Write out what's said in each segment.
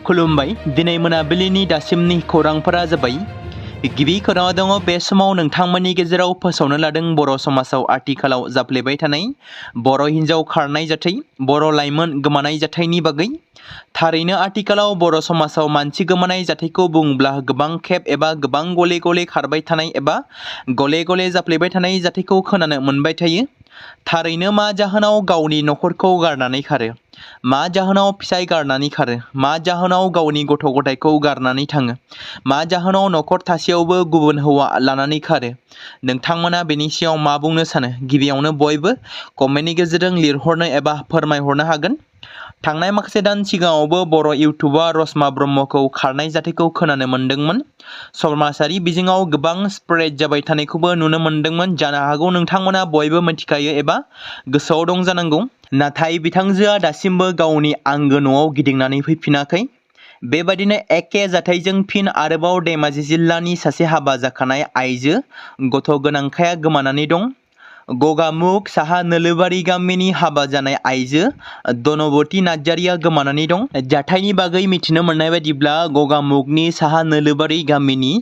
खुलुमबाय दिनै मोनाबिलिनि दासिमनि खौरांफोरा जाबाय गिबि खौराङाव दङ बे समाव नोंथांमोननि गेजेराव फोसावनो लादों बर' समाजाव आथिखालाव जाफ्लेबाय थानाय बर' हिन्जाव खारनाय जाथाय बर' लाइमोन गोमानाय जाथायनि बागै थारैनो आथिखालाव बर' समाजाव मानसि गोमानाय जाथायखौ बुङोब्ला गोबां खेब एबा गोबां गले गले खारबाय थानाय एबा गले गले जाफ्लेबाय थानाय जाथायखौ खोनानो मोनबाय थायो। थारैनो मा जाहोनाव गावनि नखरखौ गारनानै खारो, मा जाहोनाव फिसाय गारनानै खारो, मा जाहोनाव गावनि गथ' गथायखौ गारनानै थाङो, मा जाहोनाव नखर थासेयावबो गुबुन हौवा लानानै खारो, नोंथांमोना बेनि सायाव मा बुंनो सानो? गिबियावनो बयबो कमेन्टनि गेजेरजों लिरहरनो एबा फोरमायहरनो हागोन। थांनाय माखासे दान सिगाङावबो बर' इउटुबार रसमा ब्रह्मखौ खारनाय जाथायखौ खोनानो मोन्दोंमोन। समाजारि बिजोङाव गोबां स्प्रेड जाबाय थानायखौबो नुनो मोन्दोंमोन। जानो हागौ नोंथांमोना बयबो मिथिखायो एबा गोसोआव दं जानांगौ। नाथाय बिथांजोआ दासिमबो गावनि आंगो न'आव गिदिंनानै फैफिनाखै। बेबादिनो एखे जाथायजों फिन आरोबाव धेमाजि जिल्लानि सासे हाबा जाखानाय आइजो गथ' गोनांखाया गोमानानै दं। गगामुग साहा नोलोबारि गामिनि हाबा जानाय आइजो धनबती नार्जारिया गोमानानै दं। जाथायनि बागै मिथिनो मोननाय बायदिब्ला गगामुगनि साहा नोलोबारि गामिनि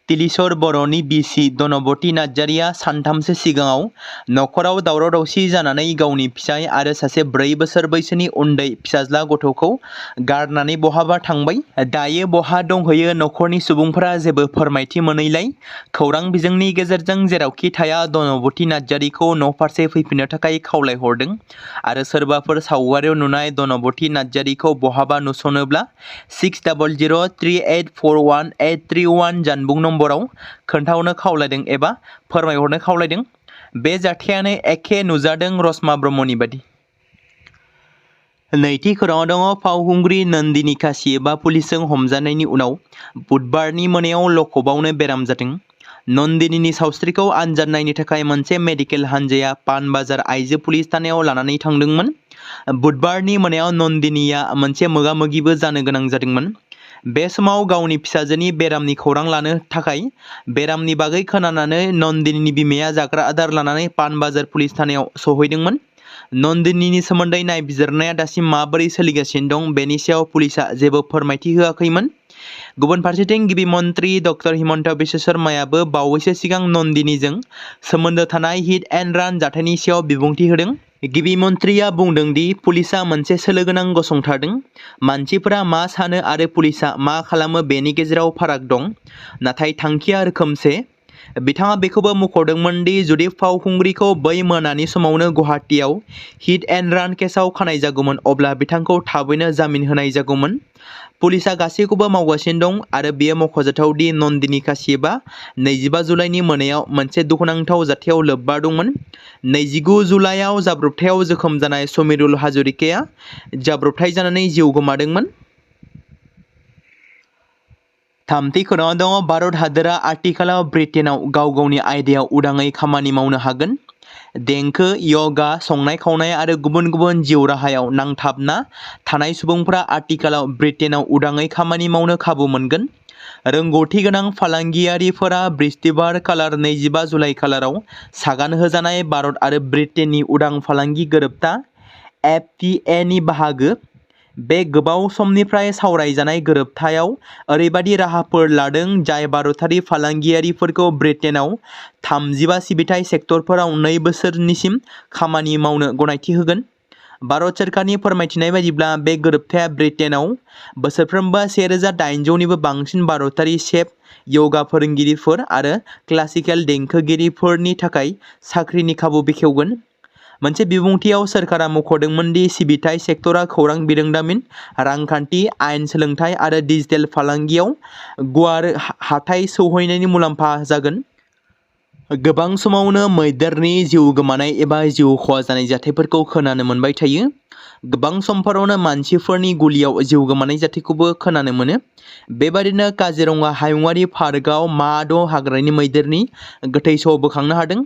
तिलिसर बर'नि बिसि धनबती नार्जारिया सानथामसो सिगाङाव नखराव दावराव दावसि जानानै गावनि फिसाय आरो सासे 4 बोसोर बैसोनि उन्दै फिसाज्ला गथ'खौ गारनानै बहाबा थांबाय। दायो बहा दंहैयो नखरनि सुबुंफोरा जेबो फोरमायथि मोनैलाय खौरां बिजोंनि गेजेरजों जेरावखि थाया धनबती नार्जारिखौ न' फारसे फैफिननो थाखाय खावलायहरदों आरो सोरबाफोर सावगारियाव नुनाय धनबती नार्जारिखौ बहाबा नुसनोब्ला 6000384181 जानबुं नम्बराव खोन्थाहरनो खावलायदों एबा फोरमायहरनो खावलायदों। बे जाथायानो एखे नुजादों रसमा ब्रह्मनि बादि। नैथि खौराङाव दङ फावखुंग्रि नन्दिनी काशी एबा पुलिसजों हमजानायनि उनाव बुधबारनि मोनायाव लकआपआवनो बेराम जादों। नन्दिनीनि सावस्रिखौ आनजाद नायनो थाखाय मोनसे मेडिकेल हानजाया पानबाजार आइजो पुलिस थानायाव लानानै थांदोंमोन। बुधबारनि मोनायाव नन्दिनीया मोनसे मोगा-मोगिबो जानो गोनां जादोंमोन। बे समाव गावनि फिसाजोनि बेरामनि खौरां लानो थाखाय बेरामनि बागै खोनानानै नन्दिनीनि बिमाया जाग्रा आदार लानानै पानबाजार पुलिस थानायाव सहैदोंमोन। नन्दिनीनि सोमोन्दै नायबिजिरनाया दासिम माबोरै सोलिगासिनो दं बेनि सायाव पुलिसआ जेबो फोरमायथि होआखैमोन। गुबुन फारसेथिं गिबि मन्थ्रि डक्टर हिमन्त बिश्व शर्मायाबो बावैसो सिगां नन्दिनीजों सोमोन्दो थानाय हिट एन्ड रान जाथायनि सायाव बिबुंथि होदों। गिबि मन्थ्रिया बुंदों दि पुलिसआ मोनसे सोलोगोनां गसंथादों। मानसिफोरा मा सानो आरो पुलिसआ मा खालामो बेनि गेजेराव फाराग दं, नाथाय थांखिया रोखोमसे। बिथाङा बेखौबो मुंख'दोंमोन दि जुदि फावखुंग्रिखौ बै मोनानि समावनो गुवाहाटीआव हिट एन्ड रान केसआव खानाय जागौमोन अब्ला बिथांखौ थाबैनो जामिन होनाय जागौमोन। पुलिसआ गासैखौबो मावगासिनो दं आरो बेयो मख'जाथाव दि नन्दिनी काशीआ 25 जुलाइनि मोनायाव मोनसे दुखुनांथाव जाथायाव लोब्बा दंमोन। 29 जुलाइआव जाब्रबथायाव जोखोम जानाय समिरुल हाजरिकाया जाब्रबथाय जानानै जिउ गोमादोंमोन। थामथि खौराङाव दङ भारत हादोरा आथिखालाव ब्रिटेनआव गाव गावनि आयदायाव उदाङै खामानि मावनो हागोन। देंखो, यगा, संनाय खावनाय आरो गुबुन गुबुन जिउ राहायाव नांथाबना थानाय सुबुंफोरा आथिखालाव ब्रिटेनआव उदाङै खामानि मावनो खाबु मोनगोन। रोंगौथि गोनां फालांगियारिफोरा बृहस्पतिबार खालार 25 जुलाइ खालाराव सागान होजानाय भारत आरो ब्रिटेननि उदां फालांगि गोरोबथा (FTA) नि बाहागो। बे गोबाव समनिफ्राय सावरायजानाय गोरोबथायाव ओरैबायदि राहाफोर लादों जाय भारतारि फालांगियारिफोरखौ ब्रिटेनआव 35 सिबिथाइ सेक्टरफोराव 2 बोसोरसिम खामानि मावनो गनायथि होगोन। भारत सोरखारनि फोरमायथिनाय बायदिब्ला बे गोरोबथाया ब्रिटेनआव बोसोरफ्रोमबो 1800 निबो बांसिन भारतारि शेफ, यगा फोरोंगिरिफोर आरो क्लासिकेल देंखोगिरिफोरनि थाखाय साख्रिनि खाबु बेखेवगोन। मोनसे बिबुंथियाव सोरखारा मख'दोंमोन दि सिबिथाइ सेक्टरा खौरां बिरोंदामिन, रांखान्थि, आयेन, सोलोंथाय आरो डिजिटेल फालांगियाव गुवार हाथाइ सौहैनायनि मुलाम्फा जागोन। गोबां समावनो मैदेरनि जिउ गोमानाय एबा जिउ खहा जानाय जाथायफोरखौ खोनानो मोनबाय थायो। गोबां समफोरावनो मानसिफोरनि गुलियाव जिउ गोमानाय जाथायखौबो खोनानो मोनो। बेबादिनो काजिरङा हायुङारि पार्कआव मा' हाग्रानि मैदेरनि गोथै सह बोखांनो हादों।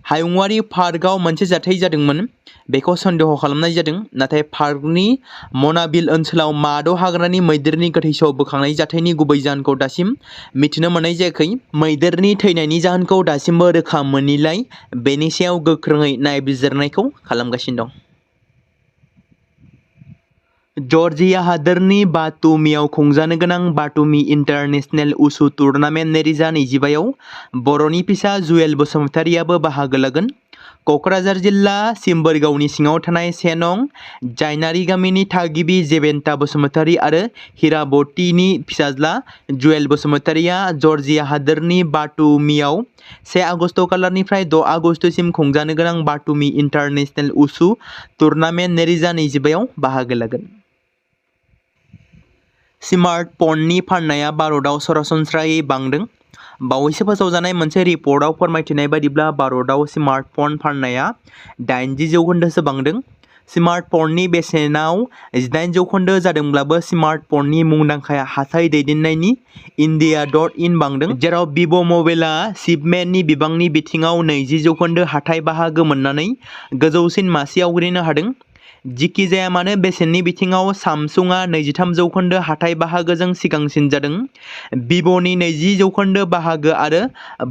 हायुङारि पार्कआव मोनसे जाथाय जादोंमोन, बेखौ सन्देह खालामनाय जादों, नाथाय पार्कनि मनाबिल ओनसोलाव मा' हाग्रानि मैदेरनि गोथै सह बोखांनाय जाथायनि गुबै जाहोनखौ दासिम मिथिनो मोननाय जायाखै। मैदेरनि थैनायनि जाहोनखौ दासिमबो रोखा मोनैलाय बेनि सायाव गोख्रोङै नायबिजिरनायखौ खालामगासिनो दं। जर्जिया हादोरनि बाटुमियाव खुंजानो गोनां बाटुमि इन्टारनेशनेल उसु टुर्नामेन्ट 2025 आव बर'नि फिसा जुयेल बसुमतारियाबो बाहागो लागोन। क'क्राझार जिल्ला सिम्बोरगावनि सिङाव थानाय 1 नं जायनारि गामिनि थागिबि जेबेन्टा बसुमतारि आरो हिराबतीनि फिसाज्ला जुयेल बसुमतारिया जर्जिया हादोरनि बाटुमियाव 1 आगस्ट खालारनिफ्राय 6 आगस्तसिम खुंजानो गोनां बाटुमि इन्टारनेशनेल उसु टुर्नामेन्ट 2025 आव बाहागो लागोन। स्मार्टफननि फाननाया भारतआव सरासनस्रायै बांदों। बावैसो फोसावजानाय मोनसे रिपर्टआव फोरमायथिनाय बायदिब्ला भारतआव स्मार्टफन फाननाया 80% बांदों। स्मार्टफननि बेसेनाव 18% जादोंब्लाबो स्मार्टफननि मुंदांखा हाथाइ दैदेननायनि India.in बांदों, जेराव भिभ' मबाइलआ शिपमेन्टनि बिबांनि बिथिङाव 20% हाथाइ बाहागो मोननानै गोजौसिन मासि आवग्रिनो हादों। जिखि जाया मानो बेसेननि बिथिङाव सामसुंआ 23% हाथाइ बाहागोजों सिगांसिन जादों। भिभ'नि 20% बाहागो आरो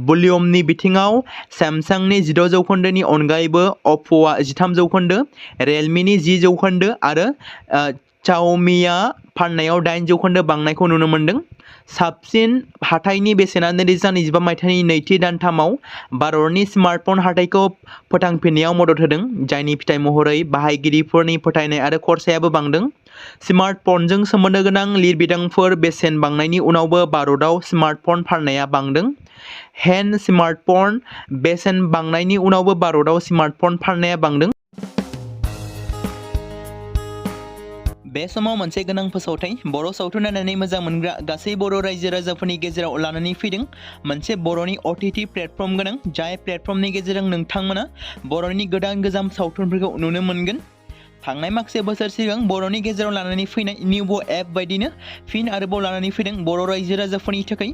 भल्युमनि बिथिङाव सैमसांनि 16%नि अनगायैबो अप्प'आ 13%, रियेलमिनि 10% आरो शाओमिआ फाननायाव 8% बांनायखौ नुनो मोनदों। साबसिन हाथाइनि बेसेना 2025 मायथाइनि नैथि दानथामाव भारतनि स्मार्टफन हाथाइखौ फोथांफिन्नायाव मदद होदों, जायनि फिथाय महरै बाहायगिरिफोरनि फोथायनाय आरो खरसायाबो बांदों। स्मार्टफनजों सोमोन्दो गोनां लिरबिदांफोर बेसेन बांनायनि उनावबो भारतआव स्मार्टफन फाननाया बांदों। हेन्ड स्मार्टफन बेसेन बांनायनि उनावबो भारतआव स्मार्टफन फाननाया बांदों। बे समाव मोनसे गोनां फोसावथाय बर' सावथुन नायनानै मोजां मोनग्रा गासै बर' रायजो राजाफोरनि गेजेराव लानानै फैदों मोनसे बर'नि OTT प्लेटफर्म गोनां, जाय प्लेटफर्मनि गेजेरजों नोंथांमोना बर'नि गोदान सावथुनफोरखौ नुनो मोनगोन। थांनाय माखासे बोसोर सिगां बर'नि गेजेराव लानानै फैनाय निउब' एप बायदिनो फिन आरोबाव लानानै फैदों बर' रायजो राजाफोरनि थाखाय।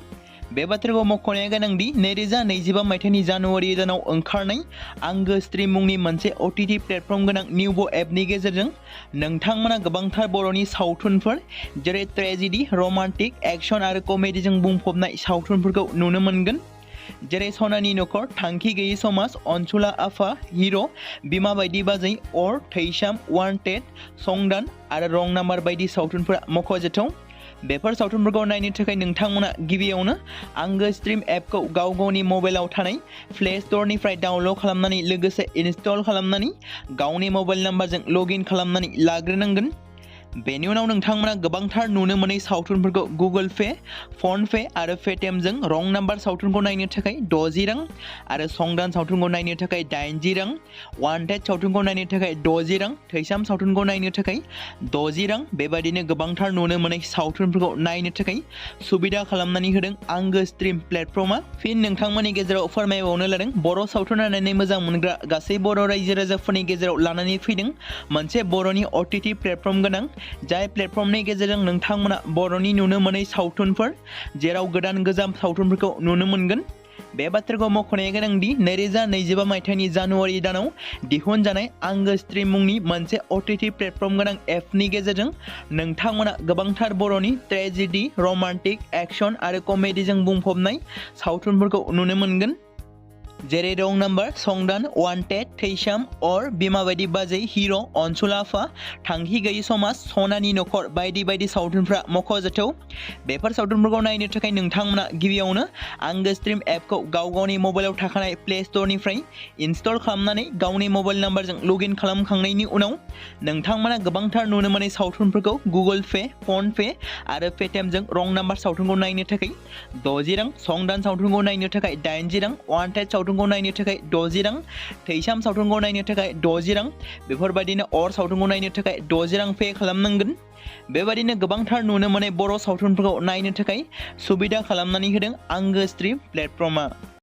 बे बाथ्राखौ मख'नाया गोनांदि 2025 मायथाइनि जानुवारि दानाव ओंखारनाय आंगो स्ट्रीम मुंनि मोनसे OTT प्लेटफर्म गोनां निउब' एपनि गेजेरजों नोंथांमोना गोबांथार बर'नि सावथुनफोर जेरै ट्रेजेडी, रमान्टिक, एक्शन आरो कमेडीजों बुंफबनाय सावथुनफोरखौ नुनो मोनगोन। जेरै सनानि नखर, थांखि गैयै समाज, अनसुला आफा, हिर', बिमा बायदि बाजै, अर, थैसाम, वान्टेड, संदान आरो रं नाम्बार बायदि सावथुनफोरा मख'जाथाव। बेफोर सावथुनफोरखौ नायनो थाखाय नोंथांमोना गिबियावनो आंगो स्ट्रीम एपखौ गावनि मबाइलाव थानाय प्ले स्ट'रनिफ्राय डाउनल'ड खालामनानै लोगोसे इनस्टल खालामनानै गावनि मबाइल नाम्बारजों लगइन खालामनानै लाग्रोनांगोन। बेनि उनाव नोंथांमोना गोबांथार नुनो मोनै सावथुनफोरखौ गुगोल पे, फन पे आरो पेटिएमजों रं नाम्बार सावथुनखौ नायनो थाखाय 60 रां आरो संदान सावथुनखौ नायनो थाखाय 80 रां, वान्टेड सावथुनखौ नायनो थाखाय 60 रां, थैसाम सावथुनखौ नायनो थाखाय 60 रां, बेबायदिनो गोबांथार नुनो मोनै सावथुनफोरखौ नायनो थाखाय सुबिदा खालामनानै होदों आंगो स्ट्रीम प्लेटफर्मआ। फिन नोंथांमोननि गेजेराव फोरमायबावनो लादों बर' सावथुन नायनानै मोजां मोनग्रा गासै बर' रायजो राजाफोरनि गेजेराव लानानै फैदों मोनसे बर'नि OTT प्लेटफर्म गोनां, जाय प्लेटफर्मनि गेजेरजों नोंथांमोना बर'नि नुनो मोनै सावथुनफोर जेराव गोजाम सावथुनफोरखौ नुनो मोनगोन। बे बाथ्राखौ मख'नाया गोनांदि 2025 मायथाइनि जानुवारि दानाव दिहुनजानाय आंगो स्ट्रीम मुंनि मोनसे OTT प्लेटफर्म गोनां एपनि गेजेरजों नोंथांमोना गोबांथार बर'नि ट्रेजेडी, रमान्टिक, एक्शन आरो कमेडीजों बुंफबनाय सावथुनफोरखौ नुनो मोनगोन। जेरै रं नाम्बार, संदान, वान्टेड, थैसाम, अर, बिमा बायदि बाजै, हिर', अनसुला आफा, थांखि गैयै समाज, सनानि नखर बायदि बायदि सावथुनफ्रा मख'जाथाव। बेफोर सावथुनफोरखौ नायनो थाखाय नोंथांमोना गिबियावनो आंगो स्ट्रीम एपखौ गावनि मबाइलाव थाखानाय प्ले स्ट'रनिफ्राय इनस्टल खालामनानै गावनि मबाइल नाम्बारजों लगइन खालामखांनायनि उनाव नोंथांमोना गोबांथार नुनो मोनै सावथुनफोरखौ गुगोल पे, फन पे आरो पेटिएमजों रं नाम्बार सावथुनखौ नायनो थाखाय 60 रां, संदान सावथुनखौ नायनो थाखाय 80 रां, वान्टेड सावथुनखौ नायनो थाखाय 60 रां, थैसाम सावथुनखौ नायनो थाखाय 60 रां, बेफोरबायदिनो अर सावथुनखौ नायनो थाखाय 60 रां पे खालामनांगोन। बेबायदिनो गोबांथार नुनो मोनै बर' सावथुनफोरखौ नायनो थाखाय सुबिदा खालामनानै होदों आंगो स्ट्रीम प्लेटफर्मआ।